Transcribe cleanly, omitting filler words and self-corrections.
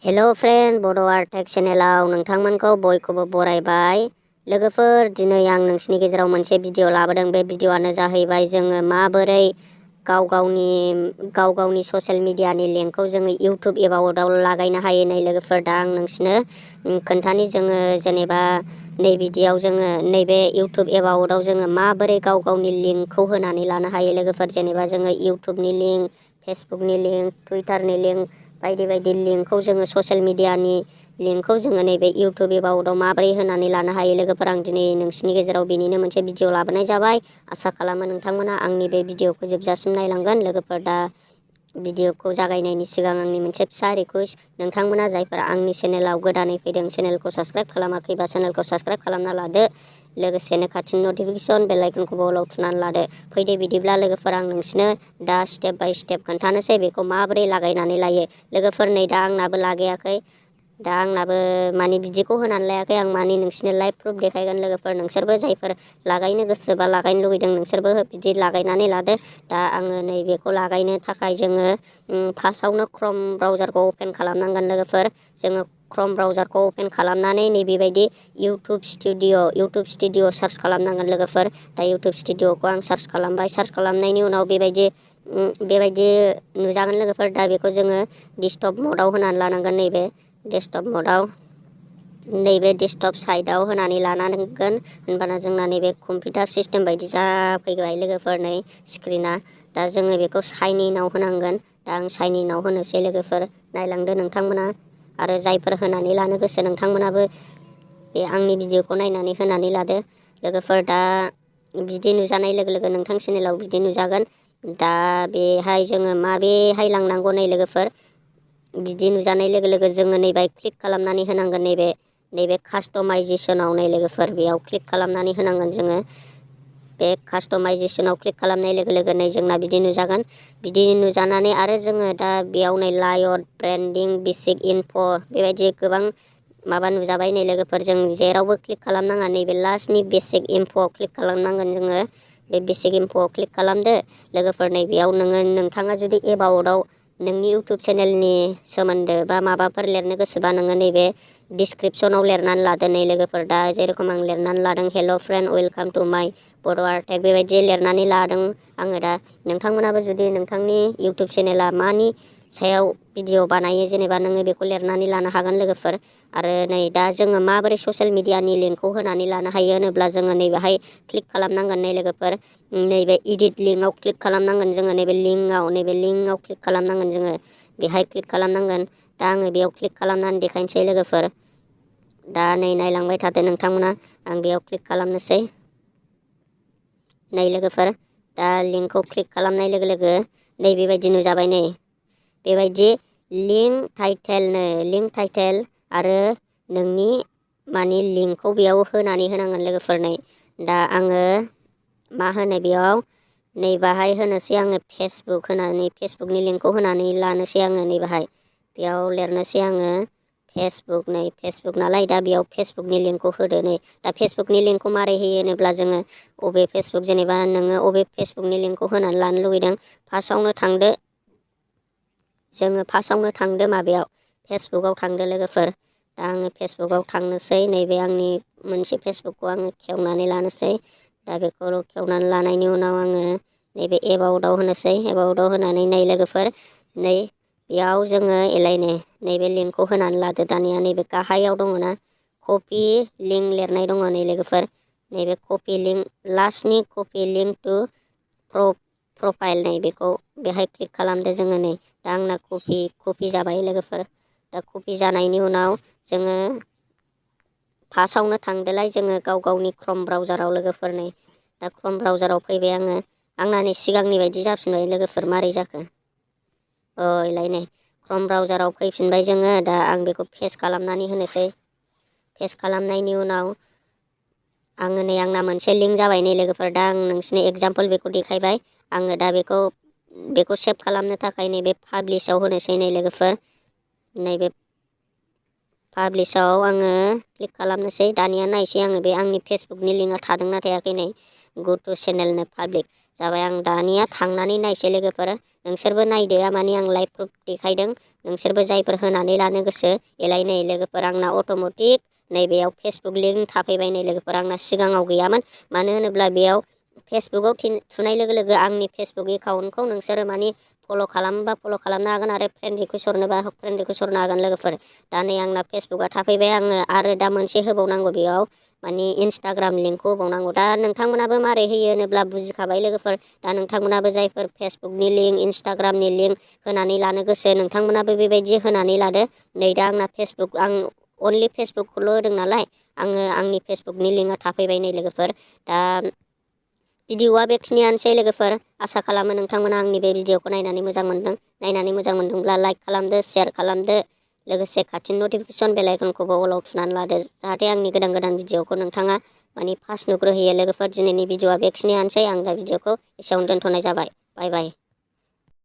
Hello friend बड' art tech चेनेलाव नोंथांमोनखौ बयखौबो बरायबाय। लोगोफोर दिनै आं नोंसिनि गेजेराव मोनसे भिडिअ लाबोदों। बे भिडिअआनो जाहैबाय जोङो माबोरै गाव गावनि ससियेल मिडियानि लिंकखौ जोङो इउटुब एकाउन्टआव लागायनो हायो। नै लोगोफोर दा आं नोंसिनो खोन्थानि जोङो जेनेबा नै बिदियाव जोङो नैबे इउटुब एकाउन्टआव जोङो माबोरै गाव गावनि लिंकखौ होनानै लानो हायो। लोगोफोर जेनेबा जोङो इउटुबनि लिंक, फेसबुकनि लिंक, टुइटारनि लिंक बायदि बायदि लिंकखौ जोङो ससियेल मिडियानि लिंकखौ जोङो नैबे इउटुब एकाउन्टआव माबोरै होनानै लानो हायो। लोगोफोर आं दिनै नोंसिनि गेजेराव बेनिनो मोनसे भिडिअ लाबोनाय जाबाय। आसा खालामो नोंथांमोना आंनि बे भिडिअखौ जोबजासिम नायलांगोन। लोगोफोर दा भिडिअखौ जागायनायनि सिगां आंनि मोनसे फिसा रिकुवेस्ट, नोंथांमोना जायफोरा आंनि चेनेलाव गोदानै फैदों चेनेलखौ साबस्क्राइब खालामाखैबा चेनेलखौ साबस्क्राइब खालामना लादो। लोगोसेनो खाथिनि नटिफिकेसन बेल आइकनखौ बलाव थुनानै लादो। फैदो बिदिब्ला लोगोफोर आं नोंसिनो दा स्टेप बाय स्टेप खोन्थानोसै बेखौ माबोरै लागायनानै लायो। लोगोफोर नै दा आंनाबो लागायाखै, दा आंनाबो माने बिदिखौ होनानै लायाखै आं, माने नोंसिनो लाइभ प्रुफ देखायगोन। लोगोफोर नोंसोरबो जायफोर लागायनो गोसो बा लागायनो लुगैदों नोंसोरबो बिदि लागायनानै लादो। दा आङो नैबेखौ लागायनो थाखाय जोङो फार्स्टआवनो क्रम ब्राउजारखौ अपेन खालामनांगोन। लोगोफोर जोङो क्रम ब्राउजारखौ अपेन खालामनानै नैबेबायदि इउटुब स्टुडिअ सार्च खालामनांगोन। लोगोफोर दा इउटुब स्टुडिअखौ आं सार्च खालामबाय। सार्च खालामनायनि उनाव बेबायदि नुजागोन। लोगोफोर दा बेखौ जोङो डेस्कटप मदाव होनानै लानांगोन। नैबे डेस्कटप मदाव, नैबे डेस्कटप साइडआव होनानै लानांगोन। होनबाना जोंना नैबे कम्पिउटार सिस्टेम बायदि जाफैबाय लोगोफोर नै स्क्रिना। दा जोङो बेखौ साइन इनआव होनांगोन। दा आं साइन इनआव होनोसै। लोगोफोर नायलांदो नोंथांमोना, आरो जायफोर होनानै लानो गोसो नोंथांमोनाबो बे आंनि भिडिअखौ नायनानै होनानै लादो। लोगोफोर दा बिदि नुजानाय लोगो लोगो नोंथां चेनेलाव बिदि नुजागोन। दा बेहाय जोङो माबेहाय लांनांगौ नै लोगोफोर बिदि नुजानाय लोगो लोगो जोङो नैबे क्लिक खालामनानै होनांगोन। नैबे कास्टमाइजेसनाव नै लोगोफोर बेयाव क्लिक खालामनानै होनांगोन जोङो। बे कास्टमाइजेसनाव क्लिक खालामनाय लोगो लोगो नै जोंना बिदि नुजागोन। बिदि नुजानानै आरो जोङो दा बेयाव नै लायट ब्रेन्डिं बेसिक इनफ' बेबायदि गोबां माबा नुजाबाय। नै लोगोफोर जों जेरावबो क्लिक खालामनाङा, नैबे लास्टनि बेसिक इनफ'आव क्लिक खालामनांगोन जोङो। बे बेसिक इनफ'आव क्लिक खालामदो। लोगोफोर नैबेयाव नोंथाङा जुदि एबाउटआव नोंनि इउटुब चेनेलनि सोमोन्दो बा माबाफोर लिरनो गोसोबा नोङो नैबे डिसक्रिपसनाव लिरनानै लादो। नै लोगोफोर दा जेरेखम आं लिरनानै लादों, हेल' फ्रेन्ड वेलकाम टु माय बड' आर्ट टेक, बेबायदि लिरनानै लादों आङो। दा नोंथांमोनाबो जुदि नोंथांनि इउटुब चेनेला मानि सायाव भिडिअ बानायो जेनेबा नोङो बेखौ लिरनानै लानो हागोन। लोगोफोर आरो नै दा जोङो माबोरै ससियेल मिडियानि लिंकखौ होनानै लानो हायो होनोब्ला जोङो नैबेहाय क्लिक खालामनांगोन। नै लोगोफोर नैबे इडिट लिंकआव क्लिक खालामनांगोन जोङो। नैबे लिंकआव क्लिक खालामनांगोन जोङो। बेहाय क्लिक खालामनांगोन। दा आङो बेयाव क्लिक खालामनानै देखायनोसै। लोगोफोर दा नै नायलांबाय थादो नोंथांमोना, आं बेयाव क्लिक खालामनोसै। नै लोगोफोर दा लिंकखौ क्लिक खालामनाय लोगो लोगो नै बेबायदि नुजाबाय। नै बेबायदि लिंक टाइटेल आरो नोंनि मानि लिंकखौ बेयाव होनानै होनांगोन। लोगोफोर नै दा आङो मा होनो बेयाव नै बाहाय होनोसै आङो फेसबुकनि लिंकखौ होनानै लानोसै आङो। नै बाहाय बेयाव लिरनोसै आङो फेसबुक नालाय दा बेयाव फेसबुकनि लिंकखौ होदो। नै दा फेसबुकनि लिंकखौ मारै होयो होनोब्ला जोङो अबे फेसबुक जेनेबा नोङो अबे फेसबुकनि लिंकखौ होनानै लानो लुगैदों फार्स्टआवनो थांदो माबायाव फेसबुकआव थांदो। लोगोफोर दा आङो फेसबुकआव थांनोसै। नैबे आंनि मोनसे फेसबुकखौ आङो खेवनानै लानोसै। दा बेखौ खेवनानै लानायनि उनाव आङो नैबे एबाउटआव होनोसै। एबाउटआव होनानै नै लोगोफोर नै बेयाव जोङो एलायनो नैबे लिंकखौ होनानै लादो। दानिया नैबे गाहायाव दङ ना कपि लिंक लिरनाय दङ। नै लोगोफोर नैबे कपि लिंक लास्टनि कपि लिंक टु प्रफाइल नै बेखौ बेहाय क्लिक खालामदो जोङो। नै दा आंना कपि जाबाय। लोगोफोर दा कपि जानायनि उनाव जोङो फार्स्टआवनो थांदोलाय जोङो गाव गावनि क्रम ब्राउजाराव। लोगोफोर नै दा क्रम ब्राउजाराव फैबाय आङो। आंना नै सिगांनि बायदि जाफिनबाय। लोगोफोर मारै जाखो नै क्रम ब्राउजाराव फैफिनबाय जोङो। दा आं बेखौ पेस्ट खालामनानै होनोसै। पेस्ट खालामनायनि उनाव आङो नै आंना मोनसे लिंक जाबाय। नै लोगोफोर दा आं नोंसिनि एगजामपोल बेखौ देखायबाय आङो। दा बेखौ सेभ खालामनो थाखाय नैबे पाब्लिशआव होनोसै। नै लोगोफोर नैबे पाब्लिशआव आङो क्लिक खालामनोसै। दानिया नायसै आङो बे आंनि फेसबुकनि लिंकआ थादोंना थायाखै। नै गो टु चेनेलनो पाब्लिक जाबाय। आं दानिया थांनानै नायसै लोगोफोर, नोंसोरबो नायदो माने आं लाइभ प्रुफ देखायदों। नोंसोरबो जायफोर होनानै लानो गोसो एलाय नै लोगोफोर आंना अट'मेटिक नैबेयाव फेसबुक लिंक थाफैबाय नै लोगोफोर। आंना सिगाङाव गैयामोन, मानो होनोब्ला बेयाव फेसबुकाव थुनाय लोगो लोगो आंनि फेसबुक एकाउन्टखौ नोंसोरो माने फल' खालामबा फल' खालामनो हागोन आरो फ्रेन्ड रिकुवेस्ट हरनोबा फ्रेन्ड रिकुवेस्ट हरनो हागोन लोगोफोर। दा नै आंना फेसबुकआ थाफैबाय, आङो आरो दा मोनसे होबावनांगौ बेयाव माने इन्सटाग्राम लिंकखौ होबावनांगौ। दा नोंथांमोनाबो मारै होयो होनोब्ला बुजिखाबाय लोगोफोर। दा नोंथांमोनाबो जायफोर फेसबुकनि लिंक इन्सटाग्रामनि लिंक होनानै लानो गोसो नोंथांमोनाबो बेबायदि होनानै लादो। नै दा आंना फेसबुक, आं अनलि फेसबुकखौल' होदों नालाय आंनि फेसबुकनि लिंकआ थाफैबाय नै लोगोफोर। दा भिडिअ'आ बेखिनियानोसै लोगोफोर। आसा खालामो नोंथांमोना आंनि बे भिडिअ'खौ नायनानै मोजां मोनदों। नायनानै मोजां मोनदोंब्ला लाइक खालामदो, शेयार खालामदो, लोगोसे खाथिनि नटिफिकेसन बेल आइकनखौबो अलाव थुनानै लादो, जाहाथे आंनि गोदान गोदान भिडिअ'खौ नोंथाङा माने फार्स्ट नुग्रोहैयो लोगोफोर। दिनैनि भिडिअ'आ बेखिनियानोसै, आं दा भिडिअ'खौ एसेयावनो दोनथ'नाय जाबाय। बाय बाय।